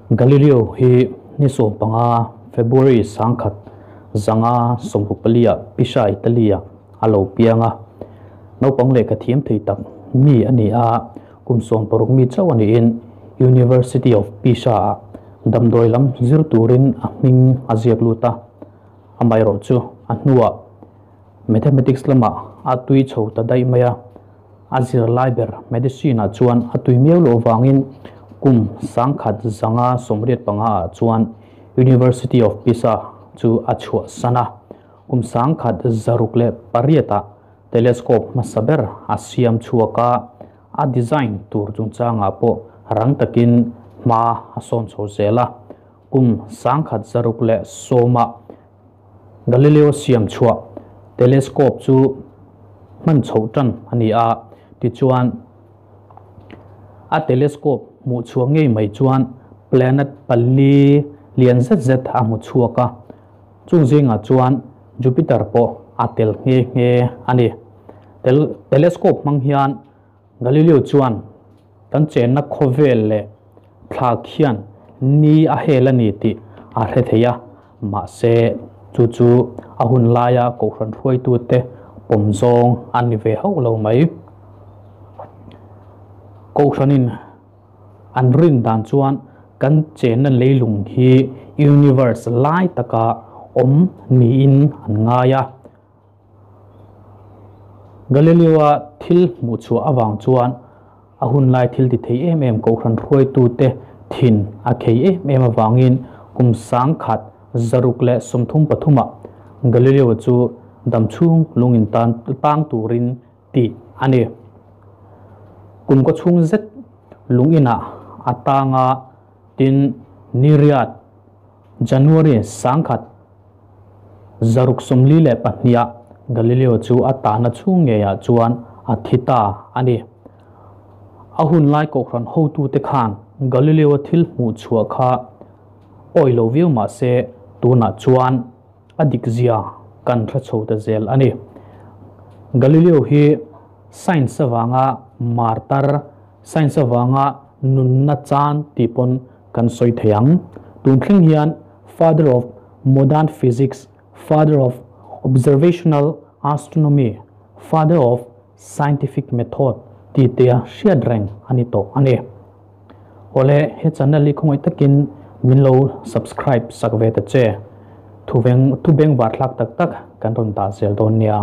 Galileo hi ni 15 February 1964 ah Pisa, Italy ah a lo piang a. Naupang lehkha thiam thei tak mi a ni a, kum 16 mi chauh a niin University of Pisa ah damdawi lam zir turin a hming a ziak lut a. Amaherawhchu a hnuah Mathematics lamah a tui chho ta daih mai a, a zirlai ber Medicine ah chuan a tui miau loh vangin kum 1985 ah chuan University of Pisa chu a chhuahsan a, kum 1608 ah telescope hmasa ber a siam chhuak a, a design tur chungchangah pawh rang takin hma a sawn chho zel a, kum 1610 ah Galileo siam chhuah telescope chu hman chhoh tan a ni a, tichuan a telescope hmuh chhuah ngei mai chuan planet pali lian zet zet a hmu chhuak a, chung zingah chuan Jupiter pawh a tel nghe nghe a ni. Telescope hmang hian Galileo chuan kan chenna khawvel leh thla khian ni a hel a ni tih a hre thei a, mahse chu chu a hun laia kohhran hruaitute pawm zawng a ni ve hauh lo mai. Kohhranin an rin dan chuan kan chenna leilung hi universe lai taka awm niin an ngai a. Galileo-a thil hmuh chhuah avang chuan a hunlai thil ti thei em em kohhran hruaitute thin a khei em em avangin kum 1633-ah Galileo chu damchhung lungin tan tang turin tih a ni. Kum kaw chhung zet lungin-ah a tang a, tin Niriat, January 1642-ah Galileo chu a tahna chhung ngeiah chuan a thi ta a ni. A hun lai kohhran hotute khan Galileo thil hmuh chhuah kha awi lo viau mah se tunah chuan a dik zia kan hre chho ta zel a ni. Galileo hi science avanga martar, science avanga nunna chan tih pawn kan sawi thei ang. Tun thleng hian Father of Modern Physics, Father of Observational Astronomy, Father of Scientific Method tih te a hriat reng a ni tawh a ni. Awle, he channel hi khawngaih takin min lo subscribe sak ve ta che. Thuveng, thubeng varthlak tak tak kan rawn dah zel dawn nia.